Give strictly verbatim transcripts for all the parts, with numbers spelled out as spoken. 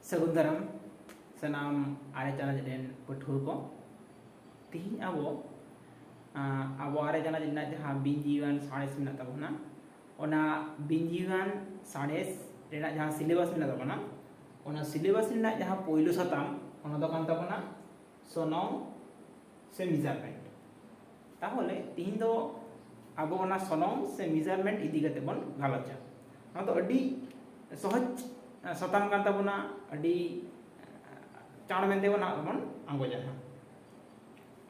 ᱥᱟᱹᱜᱩᱱ ᱫᱟᱨᱟᱢ ᱥᱟᱱᱟᱢ ᱟᱨᱮ ᱪᱟᱱᱟᱪ ᱨᱮᱱ ᱯᱟᱹᱴᱷᱩᱣᱟᱹ ᱠᱚ᱾ ᱛᱤᱦᱤᱧ ᱟᱵᱚ ᱟᱵᱚ ᱟᱨᱮ ᱪᱟᱱᱟᱪ ᱨᱮᱱᱟᱜ ᱡᱟᱦᱟᱸ ᱵᱤᱧᱡᱤᱣᱤᱣᱟᱱ ᱥᱟᱬᱮᱥ ᱢᱮᱱᱟᱜ ᱛᱟᱵᱚᱱᱟ, ᱚᱱᱟ ᱵᱤᱧᱡᱤᱣᱤᱣᱟᱱ ᱥᱟᱬᱮᱥ ᱨᱮᱱᱟᱜ ᱡᱟᱦᱟᱸ ᱥᱤᱞᱮᱵᱟᱥ ᱢᱮᱱᱟᱜ ᱛᱟᱵᱚᱱᱟ, ᱚᱱᱟ ᱥᱤᱞᱮᱵᱟᱥ ᱨᱮᱱᱟᱜ ᱡᱟᱦᱟᱸ ᱯᱳᱭᱞᱳ ᱥᱟᱛᱟᱢ, ᱚᱱᱟ ᱫᱚ ᱠᱟᱱ ᱛᱟᱵᱚᱱᱟ ᱥᱚᱱᱚᱝ ᱥᱮ ᱢᱮᱡᱟᱨᱢᱮᱱᱴ᱾ ᱛᱟᱦᱚᱞᱮ ᱛᱤᱦᱤᱧ ᱫᱚ ᱟᱵᱚ ᱚᱱᱟ ᱥᱚᱱᱚᱝ ᱥᱮ ᱢᱮᱡᱟᱨᱢᱮᱱᱴ ᱤᱫᱤ ᱠᱟᱛᱮ ᱵᱚᱱ ᱜᱟᱞᱚᱪᱟ᱾ ᱱᱚᱣᱟ ᱫᱚ ᱟᱹᱰᱤ ᱥᱚᱦᱚᱡᱽ ᱥᱟᱛᱟᱢ ᱠᱟᱱ ᱛᱟᱵᱚᱱᱟ, ᱟᱹᱰᱤ ᱪᱟᱬ ᱢᱮᱱᱛᱮ ᱵᱚᱱ ᱱᱟᱦᱟᱜ ᱵᱚᱱ ᱟᱸᱜᱚᱪᱟ ᱱᱟᱦᱟᱜ᱾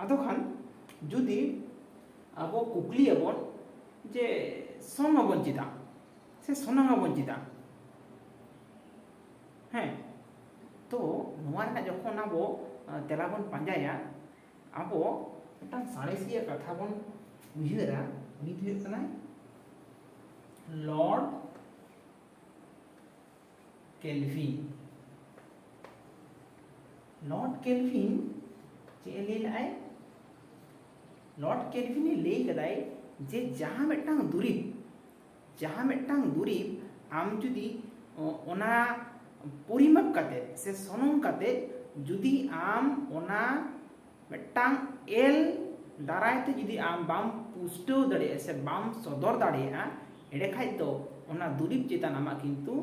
ᱟᱫᱚ ᱠᱷᱟᱱ ᱡᱩᱫᱤ ᱟᱵᱚ ᱠᱩᱠᱞᱤᱭᱟᱵᱚᱱ ᱡᱮ ᱥᱚᱝ ᱟᱵᱚᱱ ᱪᱮᱫᱟᱜ ᱥᱮ ᱥᱚᱱᱚᱝ ᱟᱵᱚᱱ ᱪᱮᱫᱟᱜ? ᱦᱮᱸ, ᱛᱚ ᱱᱚᱣᱟ ᱨᱮᱱᱟᱜ ᱡᱚᱠᱷᱚᱱ ᱟᱵᱚ ᱛᱮᱞᱟ ᱵᱚᱱ ᱯᱟᱸᱡᱟᱭᱟ, ᱟᱵᱚ ᱢᱤᱫᱴᱟᱝ ᱥᱟᱬᱮᱥᱤᱭᱟᱹ ᱠᱟᱛᱷᱟ ᱵᱚᱱ ᱩᱭᱦᱟᱹᱨᱟ᱾ ᱩᱱᱤ ᱫᱚ ᱦᱩᱭᱩᱜ ᱠᱟᱱᱟᱭ ᱞᱚᱨᱰ ᱠᱮᱞᱵᱷᱤᱱ᱾ ᱞᱚᱨᱰ ᱠᱮᱞᱵᱷᱤᱱ ᱪᱮᱫ ᱮ ᱞᱟᱹᱭ ᱞᱮᱫᱟᱭ? ᱞᱚᱨᱰ ᱠᱮᱞᱵᱷᱤᱱ ᱮ ᱞᱟᱹᱭ ᱠᱟᱫᱟᱭ ᱡᱮ ᱡᱟᱦᱟᱸ ᱢᱤᱫᱴᱟᱝ ᱫᱩᱨᱤᱵᱽ ᱡᱟᱦᱟᱸ ᱢᱤᱫᱴᱟᱝ ᱫᱩᱨᱤᱵᱽ ᱟᱢ ᱡᱩᱫᱤ ᱚᱱᱟ ᱯᱚᱨᱤᱢᱟᱯ ᱠᱟᱛᱮ ᱥᱮ ᱥᱚᱱᱚᱝ ᱠᱟᱛᱮ ᱡᱩᱫᱤ ᱟᱢ ᱚᱱᱟ ᱢᱤᱫᱴᱟᱝ ᱮᱞ ᱫᱟᱨᱟᱭ ᱛᱮ ᱡᱩᱫᱤ ᱟᱢ ᱵᱟᱢ ᱯᱩᱥᱴᱟᱹᱣ ᱫᱟᱲᱮᱭᱟᱜᱼᱟ ᱥᱮ ᱵᱟᱢ ᱥᱚᱫᱚᱨ ᱫᱟᱲᱮᱭᱟᱜᱼᱟ, ᱮᱸᱰᱮ ᱠᱷᱟᱡ ᱫᱚ ᱚᱱᱟ ᱫᱩᱨᱤᱵᱽ ᱪᱮᱛᱟᱱ ᱟᱢᱟᱜ ᱠᱤᱱᱛᱩ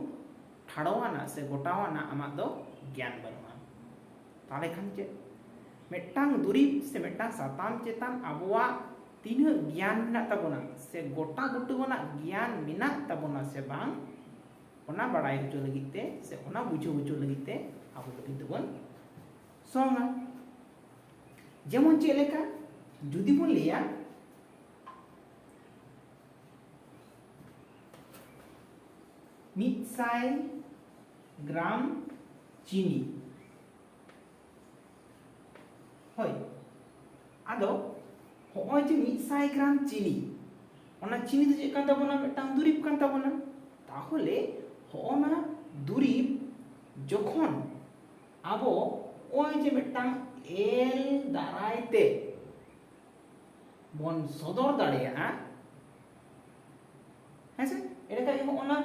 ᱴᱷᱟᱲᱚᱣᱟᱱᱟᱜ ᱥᱮ ᱜᱚᱴᱟᱣᱟᱱᱟᱜ ᱟᱢᱟᱜ ᱫᱚ ᱜᱮᱭᱟᱱ ᱵᱟᱹᱱᱩᱜᱼᱟ᱾ ᱛᱟᱦᱚᱞᱮ ᱠᱷᱟᱱ ᱪᱮᱫ? ᱢᱤᱫᱴᱟᱝ ᱫᱩᱨᱤᱵᱽ ᱥᱮ ᱢᱤᱫᱴᱟᱝ ᱥᱟᱛᱟᱢ ᱪᱮᱛᱟᱱ ᱟᱵᱚᱣᱟᱜ ᱛᱤᱱᱟᱹᱜ ᱜᱮᱭᱟᱱ ᱢᱮᱱᱟᱜ ᱛᱟᱵᱚᱱᱟ ᱥᱮ ᱜᱚᱴᱟ ᱵᱩᱴᱟᱹᱣᱟᱱᱟᱜ ᱜᱮᱭᱟᱱ ᱢᱮᱱᱟᱜ ᱛᱟᱵᱚᱱᱟ ᱥᱮ ᱵᱟᱝ, ᱚᱱᱟ ᱵᱟᱲᱟᱭ ᱦᱚᱪᱚ ᱞᱟᱹᱜᱤᱫ ᱛᱮ ᱥᱮ ᱚᱱᱟ ᱵᱩᱡᱷᱟᱹᱣ ᱦᱚᱪᱚ ᱞᱟᱹᱜᱤᱫ ᱛᱮ ᱟᱵᱚ ᱫᱚ ᱠᱤᱱᱛᱩ ᱵᱚᱱ ᱥᱚᱝᱟ᱾ ᱡᱮᱢᱚᱱ ᱪᱮᱫ ᱞᱮᱠᱟ? ᱡᱩᱫᱤ ᱵᱚᱱ ᱞᱟᱹᱭᱟ ᱢᱤᱫ ᱥᱟᱭ ᱜᱨᱟᱢ ᱪᱤᱱᱤ, ᱦᱳᱭ, ᱟᱫᱚ ᱦᱚᱸᱜᱼᱚᱭ ᱡᱮ ᱢᱤᱫ ᱥᱟᱭ ᱜᱨᱟᱢ ᱪᱤᱱᱤ, ᱚᱱᱟ ᱪᱤᱱᱤ ᱫᱚ ᱪᱮᱫ ᱠᱟᱱ ᱛᱟᱵᱚᱱᱟ? ᱢᱤᱫᱴᱟᱝ ᱫᱩᱨᱤᱵᱽ ᱠᱟᱱ ᱛᱟᱵᱚᱱᱟ᱾ ᱛᱟᱦᱚᱞᱮ ᱦᱚᱸᱜᱼᱚ ᱱᱟ ᱫᱩᱨᱤᱵᱽ ᱡᱚᱠᱷᱚᱱ ᱟᱵᱚ ᱱᱚᱜᱼᱚᱭ ᱡᱮ ᱢᱤᱫᱴᱟᱝ ᱮᱞ ᱫᱟᱨᱟᱭ ᱛᱮ ᱵᱚᱱ ᱥᱚᱫᱚᱨ ᱫᱟᱲᱮᱭᱟᱜᱼᱟ, ᱦᱮᱸ ᱥᱮ? ᱮᱸᱰᱮᱠᱷᱟᱱ ᱦᱚᱸᱜᱼᱚ ᱱᱟ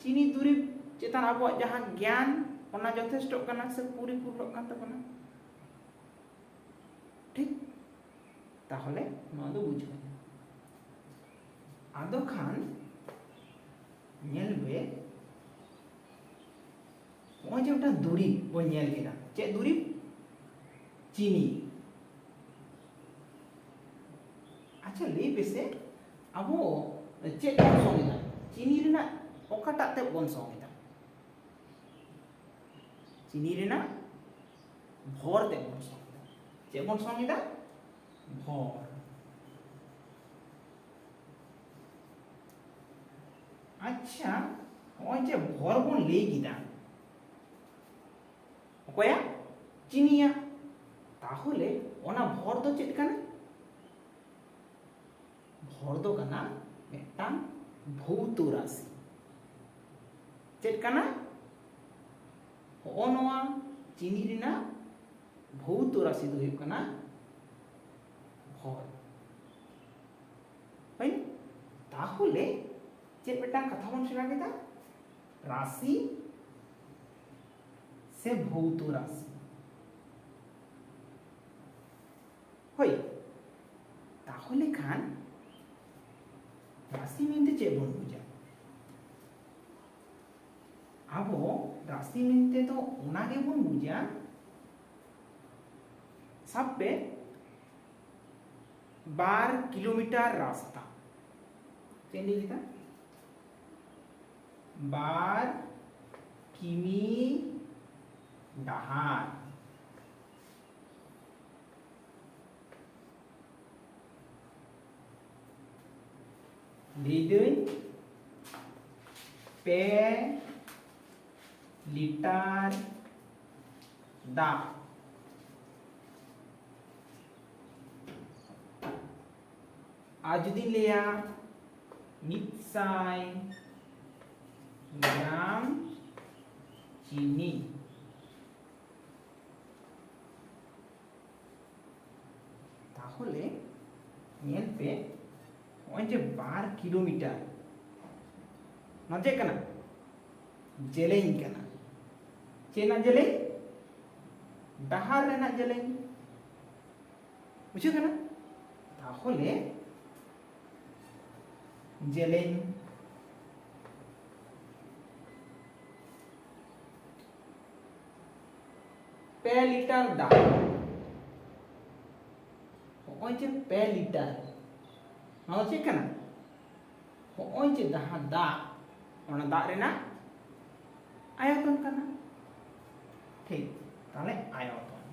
ᱪᱤᱱᱤ ᱫᱩᱨᱤᱵᱽ ᱪᱮᱛᱟᱱ ᱟᱵᱚᱣᱟᱜ ᱡᱟᱦᱟᱸ ᱜᱮᱭᱟᱱ, ᱚᱱᱟ ᱡᱚᱛᱷᱮᱥᱴᱚᱜ ᱠᱟᱱᱟ ᱥᱮ ᱯᱚᱨᱤᱯᱩᱨᱱᱚᱜ ᱠᱟᱱ ᱛᱟᱵᱚᱱᱟ? ᱴᱷᱤᱠ? ᱛᱟᱦᱚᱞᱮ ᱱᱚᱣᱟ ᱫᱚ ᱵᱩᱡᱷᱟᱹᱣ ᱮᱱᱟ᱾ ᱟᱫᱚ ᱠᱷᱟᱱ ᱧᱮᱞ ᱢᱮ, ᱱᱚᱜᱼᱚᱭ ᱡᱮ ᱢᱤᱫᱴᱟᱝ ᱫᱩᱨᱤᱵ ᱵᱚᱱ ᱧᱮᱞ ᱠᱮᱫᱟ, ᱪᱮᱫ ᱫᱩᱨᱤᱵ? ᱪᱤᱱᱤ᱾ ᱟᱪᱪᱷᱟ, ᱞᱟᱹᱭ ᱯᱮᱥᱮ, ᱟᱵᱚ ᱪᱮᱫ ᱵᱚᱱ ᱥᱚᱝ ᱮᱫᱟ? ᱪᱤᱱᱤ ᱨᱮᱱᱟᱜ ᱚᱠᱟᱴᱟᱜ ᱛᱮ ᱵᱚᱱ ᱥᱚᱝ ᱮᱫᱟ? ᱪᱤᱱᱤ ᱨᱮᱱᱟᱜ ᱵᱷᱚᱨ ᱛᱮ ᱵᱚᱱ ᱥᱚᱝ ᱮᱫᱟ᱾ ᱪᱮᱫ ᱵᱚᱱ ᱥᱚᱝ ᱮᱫᱟ? ᱵᱷᱚᱨ᱾ ᱟᱪᱪᱷᱟ, ᱱᱚᱜᱼᱚᱭ ᱡᱮ ᱵᱷᱚᱨ ᱵᱚᱱ ᱞᱟᱹᱭ ᱠᱮᱫᱟ, ᱚᱠᱚᱭᱟᱜ? ᱪᱤᱱᱤᱭᱟᱜ᱾ ᱛᱟᱦᱚᱞᱮ ᱚᱱᱟ ᱵᱷᱚᱨ ᱫᱚ ᱪᱮᱫ ᱠᱟᱱᱟ? ᱵᱷᱚᱨ ᱫᱚ ᱠᱟᱱᱟ ᱢᱤᱫᱴᱟᱝ ᱵᱷᱳᱣᱛᱚ ᱨᱟᱥᱤ᱾ ᱪᱮᱫ ᱠᱟᱱᱟ? ᱦᱚᱸᱜᱼᱚ ᱱᱚᱣᱟ ᱪᱤᱱᱤ ᱨᱮᱱᱟᱜ ᱵᱷᱳᱣᱛᱚ ᱨᱟᱥᱤ ᱫᱚ ᱦᱩᱭᱩᱜ ᱠᱟᱱᱟ ᱵᱷᱚᱨ᱾ ᱦᱳᱭ? ᱛᱟᱦᱚᱞᱮ ᱪᱮᱫ ᱢᱤᱫᱴᱟᱝ ᱠᱟᱛᱷᱟ ᱵᱚᱱ ᱥᱮᱬᱟ ᱠᱮᱫᱟ? ᱨᱟᱥᱤ ᱥᱮ ᱵᱷᱳᱣᱛᱚ ᱨᱟᱥᱤ᱾ ᱦᱳᱭ, ᱛᱟᱦᱚᱞᱮ ᱠᱷᱟᱱ ᱨᱟᱥᱤ ᱢᱮᱱᱛᱮ ᱪᱮᱫ ᱵᱚᱱ ᱵᱩᱡᱟ? ᱟᱵᱚ ᱨᱟᱥᱤ ᱢᱮᱱᱛᱮ ᱫᱚ ᱚᱱᱟ ᱜᱮᱵᱚᱱ ᱵᱩᱡᱟ, ᱥᱟᱵ ᱯᱮ, ᱵᱟᱨ ᱠᱤᱞᱳᱢᱤᱴᱟᱨ ᱨᱟᱥᱛᱟ᱾ ᱪᱮᱫ ᱤᱧ ᱞᱟᱹᱭ ᱠᱮᱫᱟ? ᱵᱟᱨ ᱠᱤᱢᱤ ᱰᱟᱦᱟᱨ᱾ ᱞᱟᱹᱭᱫᱟᱹᱧ ᱯᱮ ᱞᱤᱴᱟᱨ ᱫᱟᱜ᱾ ᱟᱨ ᱡᱩᱫᱤᱧ ᱞᱟᱹᱭᱟ ᱢᱤᱫ ᱥᱟᱭ ᱜᱨᱟᱢ ᱪᱤᱱᱤ, ᱛᱟᱦᱚᱞᱮ ᱧᱮᱞ ᱯᱮ, ᱱᱚᱜᱼᱚᱭ ᱡᱮ ᱵᱟᱨ ᱠᱤᱞᱳᱢᱤᱴᱟᱨ, ᱱᱚᱣᱟ ᱪᱮᱫ ᱠᱟᱱᱟ? ᱡᱮᱞᱮᱧ ᱠᱟᱱᱟ᱾ ᱪᱮᱫ ᱨᱮᱱᱟᱜ ᱡᱮᱞᱮᱧ? ᱰᱟᱦᱟᱨ ᱨᱮᱱᱟᱜ ᱡᱮᱞᱮᱧ᱾ ᱵᱩᱡᱷᱟᱹᱜ ᱠᱟᱱᱟ? ᱛᱟᱦᱚᱞᱮ ᱡᱮᱞᱮᱧ ᱯᱮ ᱞᱤᱴᱟᱨ ᱫᱟᱜ, ᱦᱚᱸᱜᱼᱚᱭ ᱡᱮ ᱯᱮ ᱞᱤᱴᱟᱨ, ᱱᱚᱣᱟ ᱫᱚ ᱪᱮᱫ ᱠᱟᱱᱟ? ᱦᱚᱸᱜᱼᱚᱭ ᱡᱮ ᱡᱟᱦᱟᱸ ᱫᱟᱜ, ᱚᱱᱟ ᱫᱟᱜ ᱨᱮᱱᱟᱜ ᱟᱭᱚᱛᱚᱱ ᱠᱟᱱᱟ᱾ ᱴᱷᱤᱠ, ᱛᱟᱦᱞᱮ ᱟᱭᱚᱛᱚᱱ᱾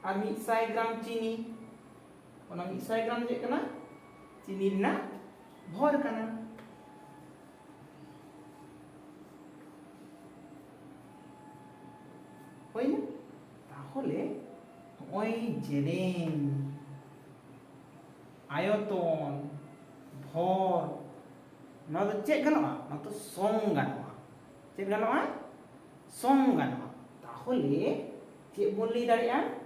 ᱟᱨ ᱢᱤᱫ ᱥᱟᱭ ᱜᱨᱟᱢ ᱪᱤᱱᱤ, ᱚᱱᱟ ᱢᱤᱫ ᱥᱟᱭ ᱜᱨᱟᱢ ᱪᱮᱫ ᱠᱟᱱᱟ? ᱪᱤᱱᱤ ᱨᱮᱱᱟᱜ ᱵᱷᱚᱨ ᱠᱟᱱᱟ᱾ ᱦᱩᱭᱱᱟ? ᱛᱟᱦᱚᱞᱮ ᱱᱚᱜᱼᱚᱭ ᱡᱮᱞᱮᱧ, ᱟᱭᱚᱛᱚᱱ, ᱵᱷᱚᱨ, ᱱᱚᱣᱟ ᱫᱚ ᱪᱮᱫ ᱜᱟᱱᱚᱜᱼᱟ? ᱱᱚᱣᱟ ᱫᱚ ᱥᱚᱝ ᱜᱟᱱᱚᱜᱼᱟ᱾ ᱪᱮᱫ ᱜᱟᱱᱚᱜᱼᱟ? ᱥᱚᱝ ᱜᱟᱱᱚᱜᱼᱟ᱾ ᱛᱟᱦᱚᱞᱮ ᱪᱮᱫ ᱵᱚᱱ ᱞᱟᱹᱭ ᱫᱟᱲᱮᱭᱟᱜᱼᱟ?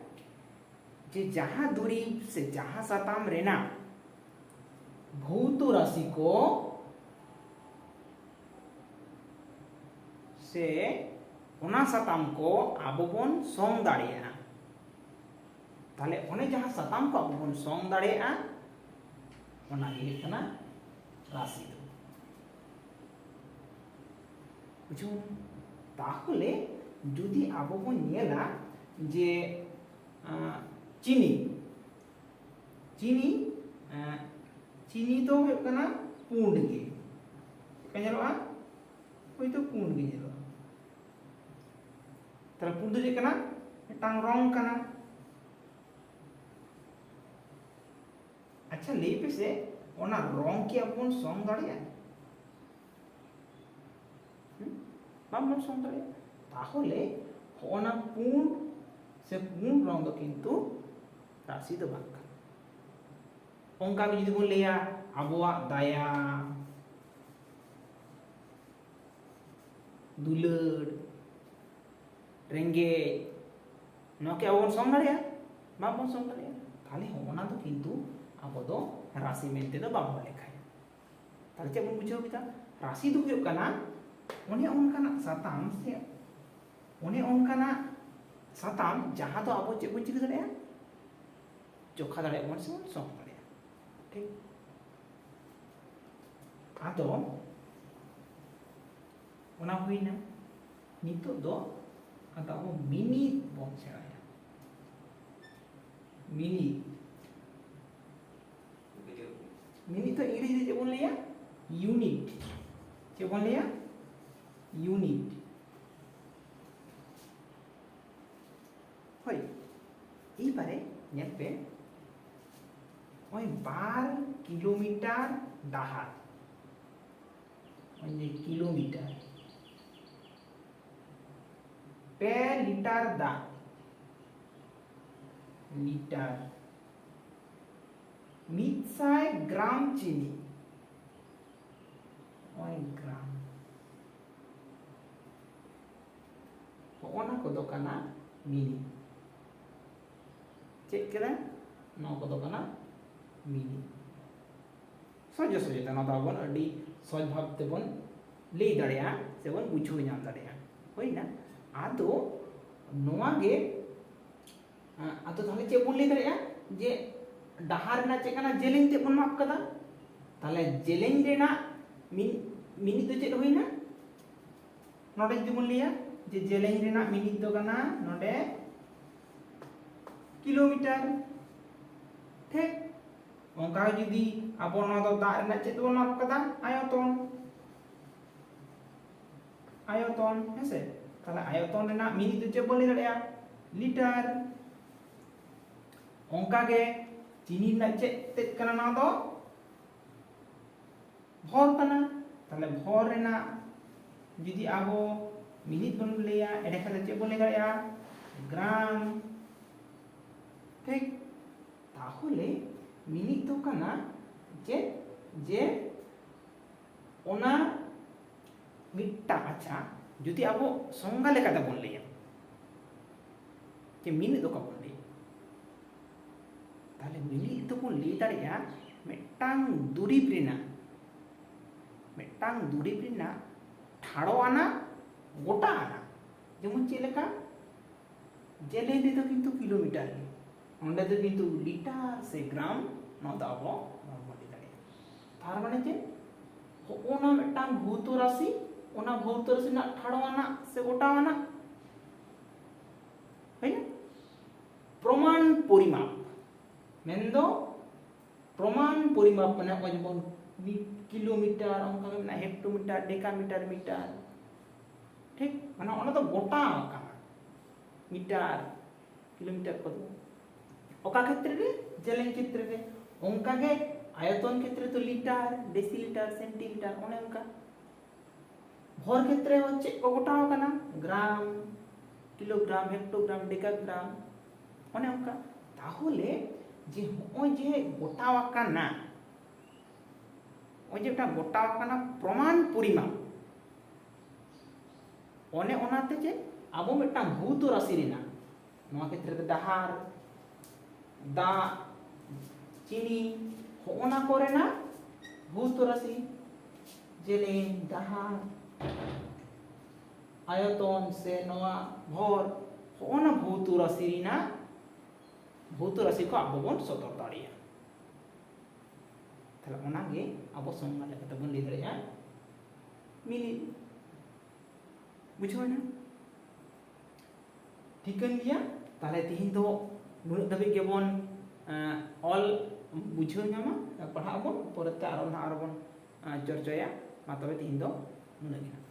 ᱡᱮ ᱡᱟᱦᱟᱸ ᱫᱩᱨᱤᱵᱽ ᱥᱮ ᱡᱟᱦᱟᱸ ᱥᱟᱛᱟᱢ ᱨᱮᱱᱟᱜ ᱵᱷᱳᱣᱛᱚ ᱨᱟᱥᱤ ᱠᱚ ᱥᱮ ᱚᱱᱟ ᱥᱟᱛᱟᱢ ᱠᱚ ᱟᱵᱚ ᱵᱚᱱ ᱥᱚᱝ ᱫᱟᱲᱮᱭᱟᱜᱼᱟ᱾ ᱛᱟᱦᱞᱮ ᱚᱱᱮ ᱡᱟᱦᱟᱸ ᱥᱟᱛᱟᱢ ᱠᱚ ᱟᱵᱚ ᱵᱚᱱ ᱥᱚᱝ ᱫᱟᱲᱮᱭᱟᱜᱼᱟ, ᱚᱱᱟ ᱜᱮ ᱦᱩᱭᱩᱜ ᱠᱟᱱᱟ ᱨᱟᱥᱤ ᱫᱚ᱾ ᱵᱩᱡᱷᱟᱹᱣ? ᱛᱟᱦᱚᱞᱮ ᱡᱩᱫᱤ ᱟᱵᱚ ᱵᱚᱱ ᱧᱮᱞᱟ ᱡᱮ, ᱟᱸ, ᱪᱤᱱᱤ, ᱪᱤᱱᱤ, ᱟᱸ, ᱪᱤᱱᱤ ᱫᱚ ᱦᱩᱭᱩᱜ ᱠᱟᱱᱟ ᱯᱩᱸᱰ ᱜᱮ᱾ ᱪᱮᱫ ᱞᱮᱠᱟ ᱧᱮᱞᱚᱜᱼᱟ? ᱦᱳᱭᱛᱳ ᱯᱩᱸᱰ ᱜᱮ ᱧᱮᱞᱚᱜᱼᱟ᱾ ᱛᱟᱦᱞᱮ ᱯᱩᱸᱰ ᱫᱚ ᱪᱮᱫ ᱠᱟᱱᱟ? ᱢᱤᱫᱴᱟᱝ ᱨᱚᱝ ᱠᱟᱱᱟ᱾ ᱟᱪᱪᱷᱟ, ᱞᱟᱹᱭ ᱯᱮᱥᱮ, ᱚᱱᱟ ᱨᱚᱝ ᱠᱤ ᱟᱵᱚ ᱵᱚᱱ ᱥᱚᱝ ᱫᱟᱲᱮᱭᱟᱜᱼᱟ? ᱦᱩᱸ? ᱵᱟᱝᱵᱚᱱ ᱥᱚᱝ ᱫᱟᱲᱮᱭᱟᱜᱼᱟ᱾ ᱛᱟᱦᱚᱞᱮ ᱦᱚᱸᱜᱼᱚᱱᱟ ᱯᱩᱸᱰ ᱥᱮ ᱯᱩᱸᱰ ᱨᱚᱝ ᱫᱚ ᱠᱤᱱᱛᱩ ᱨᱟᱥᱤ ᱫᱚ ᱵᱟᱝ ᱠᱟᱱᱟ᱾ ᱚᱱᱠᱟ ᱜᱮ ᱡᱩᱫᱤ ᱵᱚᱱ ᱞᱟᱹᱭᱟ, ᱟᱵᱚᱣᱟᱜ ᱫᱟᱭᱟ, ᱫᱩᱞᱟᱹᱲ, ᱨᱮᱸᱜᱮᱡ, ᱱᱚᱣᱟ ᱠᱤ ᱟᱵᱚ ᱵᱚᱱ ᱥᱚᱝ ᱫᱟᱲᱮᱭᱟᱜᱼᱟ? ᱵᱟᱝᱵᱚᱱ ᱥᱚᱝ ᱫᱟᱲᱮᱭᱟᱜᱼᱟ᱾ ᱛᱟᱦᱞᱮ ᱦᱚᱸᱜᱼᱚᱱᱟ ᱫᱚ ᱠᱤᱱᱛᱩ ᱟᱵᱚ ᱫᱚ ᱨᱟᱥᱤ ᱢᱮᱱᱛᱮ ᱫᱚ ᱵᱟᱵᱚᱱ ᱞᱮᱠᱷᱟᱭᱟ᱾ ᱛᱟᱦᱞᱮ ᱪᱮᱫ ᱵᱚᱱ ᱵᱩᱡᱷᱟᱹᱣ ᱠᱮᱫᱟ? ᱨᱟᱥᱤ ᱫᱚ ᱦᱩᱭᱩᱜ ᱠᱟᱱᱟ ᱚᱱᱮ ᱚᱱᱠᱟᱱᱟᱜ ᱥᱟᱛᱟᱢ ᱥᱮ ᱚᱱᱮ ᱚᱱᱠᱟᱱᱟᱜ ᱥᱟᱛᱟᱢ ᱡᱟᱦᱟᱸ ᱫᱚ ᱟᱵᱚ ᱪᱮᱫ ᱵᱚᱱ ᱪᱤᱠᱟᱹ ᱫᱟᱲᱮᱭᱟᱜᱼᱟ? ᱪᱚᱠᱷᱟ ᱫᱟᱲᱮᱭᱟᱜ ᱵᱚᱱ ᱥᱮ ᱵᱚᱱ ᱥᱚᱝ ᱫᱟᱲᱮᱭᱟᱜᱼᱟ᱾ ᱴᱷᱤᱠ? ᱟᱫᱚ ᱚᱱᱟ ᱦᱩᱭᱱᱟ᱾ ᱱᱤᱛᱚᱜ ᱫᱚ ᱟᱫᱚ ᱟᱵᱚ ᱢᱤᱱᱤᱴ ᱵᱚᱱ ᱥᱮᱬᱟᱭᱟ᱾ ᱢᱤᱱᱤᱴ, ᱢᱤᱱᱤᱴ ᱫᱚ ᱤᱝᱨᱮᱡᱤ ᱛᱮ ᱪᱮᱫ ᱵᱚᱱ ᱞᱟᱹᱭᱟ? ᱤᱭᱩᱱᱤᱴ᱾ ᱪᱮᱫ ᱵᱚᱱ ᱞᱟᱹᱭᱟ? ᱤᱭᱩᱱᱤᱴ᱾ ᱦᱳᱭ, ᱮᱭᱵᱟᱨᱮ ᱧᱮᱞ ᱯᱮ, ᱱᱚᱜᱼᱚᱭ ᱵᱟᱨ ᱠᱤᱞᱳᱢᱤᱴᱟᱨ ᱰᱟᱦᱟᱨ, ᱱᱚᱜᱼᱚᱭ ᱡᱮ ᱠᱤᱞᱳᱢᱤᱴᱟᱨ, ᱯᱮ ᱞᱤᱴᱟᱨ ᱫᱟᱜ, ᱞᱤᱴᱟᱨ, ᱢᱤᱫ ᱥᱟᱭ ᱜᱨᱟᱢ ᱪᱤᱱᱤ, ᱱᱚᱜᱼᱚᱭ ᱜᱨᱟᱢ, ᱦᱚᱸᱜᱼᱚ ᱱᱟ ᱠᱚᱫᱚ ᱠᱟᱱᱟ ᱢᱤᱱᱤᱴ᱾ ᱪᱮᱫ ᱠᱮᱫᱟ? ᱱᱚᱣᱟ ᱠᱚᱫᱚ ᱠᱟᱱᱟ ᱢᱤᱱᱤᱴ᱾ ᱥᱚᱡᱷᱮ ᱥᱚᱡᱷᱮ ᱛᱮ ᱱᱚᱣᱟ ᱫᱚ ᱟᱵᱚ ᱟᱹᱰᱤ ᱥᱚᱡᱽ ᱵᱷᱟᱵ ᱛᱮᱵᱚᱱ ᱞᱟᱹᱭ ᱫᱟᱲᱮᱭᱟᱜᱼᱟ ᱥᱮᱵᱚᱱ ᱵᱩᱡᱷᱟᱹᱣ ᱧᱟᱢ ᱫᱟᱲᱮᱭᱟᱜᱼᱟ᱾ ᱦᱩᱭᱱᱟ? ᱟᱫᱚ ᱱᱚᱣᱟ ᱜᱮ, ᱟᱫᱚ ᱛᱟᱦᱞᱮ ᱪᱮᱫ ᱵᱚᱱ ᱞᱟᱹᱭ ᱫᱟᱲᱮᱭᱟᱜᱼᱟ? ᱡᱮ ᱰᱟᱦᱟᱨ ᱨᱮᱱᱟᱜ ᱪᱮᱫ ᱠᱟᱱᱟ? ᱡᱮᱞᱮᱧ ᱛᱮᱫ ᱵᱚᱱ ᱢᱟᱯ ᱠᱟᱫᱟ᱾ ᱛᱟᱦᱞᱮ ᱡᱮᱞᱮᱧ ᱨᱮᱱᱟᱜ ᱢᱤᱱ-, ᱢᱤᱱᱤᱴ ᱫᱚ ᱪᱮᱫ ᱦᱩᱭᱱᱟ? ᱱᱚᱰᱮ ᱡᱩᱫᱤ ᱵᱚᱱ ᱞᱟᱹᱭᱟ ᱡᱮ ᱡᱮᱞᱮᱧ ᱨᱮᱱᱟᱜ ᱢᱤᱱᱤᱴ ᱫᱚ ᱠᱟᱱᱟ ᱱᱚᱰᱮ ᱠᱤᱞᱳᱢᱤᱴᱟᱨ᱾ ᱴᱷᱤᱠ? ᱚᱱᱠᱟ ᱡᱩᱫᱤ ᱟᱵᱚ ᱱᱚᱣᱟ ᱫᱚ ᱫᱟᱜ ᱨᱮᱱᱟᱜ ᱪᱮᱫ ᱵᱚᱱ ᱢᱟᱯ ᱠᱟᱫᱟ? ᱟᱭᱚᱛᱚᱱ᱾ ᱟᱭᱚᱛᱚᱱ, ᱦᱮᱸᱥᱮ? ᱛᱟᱦᱞᱮ ᱟᱭᱚᱛᱚᱱ ᱨᱮᱱᱟᱜ ᱢᱤᱱᱤᱴ ᱫᱚ ᱪᱮᱫ ᱵᱚᱱ ᱞᱟᱹᱭ ᱫᱟᱲᱮᱭᱟᱜᱼᱟ? ᱞᱤᱴᱟᱨ᱾ ᱚᱱᱠᱟᱜᱮ ᱪᱤᱱᱤ ᱨᱮᱱᱟᱜ ᱪᱮᱫ ᱛᱮᱫ ᱠᱟᱱᱟ ᱱᱚᱣᱟ ᱫᱚ? ᱵᱷᱚᱨ ᱠᱟᱱᱟ᱾ ᱛᱟᱦᱞᱮ ᱵᱷᱚᱨ ᱨᱮᱱᱟᱜ ᱡᱩᱫᱤ ᱟᱵᱚ ᱢᱤᱱᱤᱴ ᱵᱚᱱ ᱞᱟᱹᱭᱟ, ᱮᱸᱰᱮᱠᱷᱟᱱ ᱫᱚ ᱪᱮᱫ ᱵᱚᱱ ᱞᱟᱹᱭ ᱫᱟᱲᱮᱭᱟᱜᱼᱟ? ᱜᱨᱟᱢ᱾ ᱴᱷᱤᱠ? ᱛᱟᱦᱚᱞᱮ ᱢᱤᱱᱤᱴ ᱫᱚ ᱠᱟᱱᱟ ᱪᱮᱫ? ᱡᱮ ᱚᱱᱟ ᱢᱤᱫᱴᱟᱝ, ᱟᱪᱪᱷᱟ, ᱡᱩᱫᱤ ᱟᱵᱚ ᱥᱚᱝᱜᱟ ᱞᱮᱠᱟᱛᱮ ᱵᱚᱱ ᱞᱟᱹᱭᱟ, ᱡᱮ ᱢᱤᱱᱤᱴ ᱫᱚ ᱚᱠᱟ ᱵᱚᱱ ᱞᱟᱹᱭᱟ? ᱛᱟᱦᱞᱮ ᱢᱤᱱᱤᱴ ᱫᱚᱵᱚᱱ ᱞᱟᱹᱭ ᱫᱟᱲᱮᱭᱟᱜᱼᱟ ᱢᱤᱫᱴᱟᱝ ᱫᱩᱨᱤᱵᱽ ᱨᱮᱱᱟᱜ, ᱢᱤᱫᱴᱟᱝ ᱫᱩᱨᱤᱵᱽ ᱨᱮᱱᱟᱜ ᱴᱷᱟᱲᱚ ᱟᱱᱟᱜ ᱜᱚᱴᱟ ᱟᱱᱟᱜ᱾ ᱡᱮᱢᱚᱱ ᱪᱮᱫ ᱞᱮᱠᱟ? ᱡᱮᱞᱮᱧ ᱨᱮᱫᱚ ᱠᱤᱱᱛᱩ ᱠᱤᱞᱳᱢᱤᱴᱟᱨ ᱜᱮ, ᱚᱸᱰᱮ ᱫᱚ ᱠᱤᱱᱛᱩ ᱞᱤᱴᱟᱨ ᱥᱮ ᱜᱨᱟᱢ, ᱱᱚᱣᱟ ᱫᱚ ᱟᱵᱚ ᱵᱟᱵᱚᱱ ᱞᱟᱹᱭ ᱫᱟᱲᱮᱭᱟᱜᱼᱟ᱾ ᱛᱟᱨ ᱢᱟᱱᱮ ᱪᱮᱫ? ᱦᱚᱸᱜᱼᱚ ᱱᱟ ᱢᱤᱫᱴᱟᱝ ᱵᱷᱳᱣᱛᱚ ᱨᱟᱥᱤ, ᱚᱱᱟ ᱵᱷᱳᱣᱛᱚ ᱨᱟᱥᱤ ᱨᱮᱱᱟᱜ ᱴᱷᱟᱲᱚ ᱟᱱᱟᱜ ᱥᱮ ᱜᱚᱴᱟ ᱟᱱᱟᱜ, ᱦᱩᱭᱱᱟ? ᱯᱨᱚᱢᱟᱱ ᱯᱚᱨᱤᱢᱟᱯ ᱢᱮᱱᱫᱚ ᱯᱨᱚᱢᱟᱱ ᱯᱚᱨᱤᱢᱟᱯ, ᱢᱟᱱᱮ ᱱᱚᱜᱼᱚᱭ ᱡᱮᱢᱚᱱ ᱢᱤᱫ ᱠᱤᱞᱳᱢᱤᱴᱟᱨ, ᱚᱱᱠᱟ ᱜᱮ ᱢᱮᱱᱟᱜᱼᱟ ᱦᱮᱠᱴᱳᱢᱤᱴᱟᱨ, ᱰᱮᱠᱟᱢᱤᱴᱟᱨ, ᱢᱤᱴᱟᱨ, ᱴᱷᱤᱠ? ᱢᱟᱱᱮ ᱚᱱᱟ ᱫᱚ ᱜᱚᱴᱟ ᱟᱠᱟᱱᱟ, ᱢᱤᱴᱟᱨ, ᱠᱤᱞᱳᱢᱤᱴᱟᱨ ᱠᱚᱫᱚ᱾ ᱚᱠᱟ ᱠᱷᱮᱛᱨᱮ ᱨᱮ? ᱡᱮᱞᱮᱧ ᱠᱷᱮᱛᱨᱮ ᱨᱮ᱾ ᱚᱱᱠᱟ ᱜᱮ ᱟᱭᱚᱛᱚᱱ ᱠᱷᱮᱛᱨᱮ ᱫᱚ ᱞᱤᱴᱟᱨ, ᱰᱮᱥᱤᱞᱤᱴᱟᱨ, ᱥᱮᱱᱴᱤᱢᱤᱴᱟᱨ, ᱚᱱᱮ ᱚᱱᱠᱟ᱾ ᱵᱷᱚᱨ ᱠᱷᱮᱛᱨᱮ ᱦᱚᱸ ᱪᱮᱫ ᱠᱚ ᱜᱚᱴᱟᱣ ᱟᱠᱟᱱᱟ? ᱜᱨᱟᱢ, ᱠᱤᱞᱳᱜᱨᱟᱢ, ᱦᱮᱠᱴᱳᱜᱨᱟᱢ, ᱰᱮᱠᱟᱜᱨᱟᱢ, ᱚᱱᱮ ᱚᱱᱠᱟ᱾ ᱛᱟᱦᱚᱞᱮ ᱡᱮ ᱦᱚᱸᱜᱼᱚᱭ ᱡᱮ ᱜᱚᱴᱟᱣ ᱟᱠᱟᱱᱟ, ᱱᱚᱜᱼᱚᱭ ᱡᱮ ᱢᱤᱫᱴᱟᱝ ᱜᱚᱴᱟᱣ ᱟᱠᱟᱱᱟ ᱯᱨᱚᱢᱟᱱ ᱯᱚᱨᱤᱢᱟᱯ, ᱚᱱᱮ ᱚᱱᱟᱛᱮ ᱪᱮᱫ ᱟᱵᱚ ᱢᱤᱫᱴᱟᱝ ᱵᱷᱳᱣᱛᱚ ᱨᱟᱥᱤ ᱨᱮᱱᱟᱜ, ᱱᱚᱣᱟ ᱠᱷᱮᱛᱨᱮ ᱨᱮ ᱰᱟᱦᱟᱨ, ᱫᱟᱜ, ᱪᱤᱱᱤ, ᱦᱚᱸᱜᱼᱚ ᱱᱟ ᱠᱚᱨᱮᱱᱟᱜ ᱵᱷᱳᱣᱛᱚ ᱨᱟᱥᱤ, ᱡᱮᱞᱮᱧ, ᱰᱟᱦᱟᱨ, ᱟᱭᱚᱛᱚᱱ ᱥᱮ ᱱᱚᱣᱟ ᱵᱷᱚᱨ, ᱦᱚᱸᱜᱼᱚ ᱱᱟ ᱵᱷᱳᱣᱛᱚ ᱨᱟᱥᱤ ᱨᱮᱱᱟᱜ, ᱵᱷᱳᱣᱛᱚ ᱨᱟᱥᱤ ᱠᱚ ᱟᱵᱚ ᱵᱚᱱ ᱥᱚᱫᱚᱨ ᱫᱟᱲᱮᱭᱟᱜᱼᱟ᱾ ᱛᱟᱦᱞᱮ ᱚᱱᱟᱜᱮ ᱟᱵᱚ ᱥᱚᱝᱜᱮ ᱞᱮᱠᱟᱛᱮ ᱵᱚᱱ ᱞᱟᱹᱭ ᱫᱟᱲᱮᱭᱟᱜᱼᱟ ᱢᱤᱱᱤᱴ᱾ ᱵᱩᱡᱷᱟᱹᱣ ᱮᱱᱟ? ᱴᱷᱤᱠᱟᱹᱱ ᱜᱮᱭᱟ᱾ ᱛᱟᱦᱞᱮ ᱛᱤᱦᱤᱧ ᱫᱚ ᱱᱩᱱᱟᱹᱜ ᱫᱷᱟᱹᱵᱤᱡ ᱜᱮᱵᱚᱱ, ᱮᱸ, ᱚᱞ ᱵᱩᱡᱷᱟᱹᱣ ᱧᱟᱢᱟ, ᱯᱟᱲᱦᱟᱜ ᱟᱵᱚᱱ, ᱯᱚᱨᱮᱛᱮ ᱟᱨᱚ ᱱᱟᱦᱟᱜ ᱟᱨᱚ ᱵᱚᱱ, ᱮᱸ, ᱪᱚᱨᱪᱟᱭᱟ᱾ ᱢᱟ ᱛᱚᱵᱮ ᱛᱤᱦᱤᱧ ᱫᱚ ᱱᱩᱱᱟᱹᱜ ᱜᱮ ᱱᱟᱦᱟᱜ᱾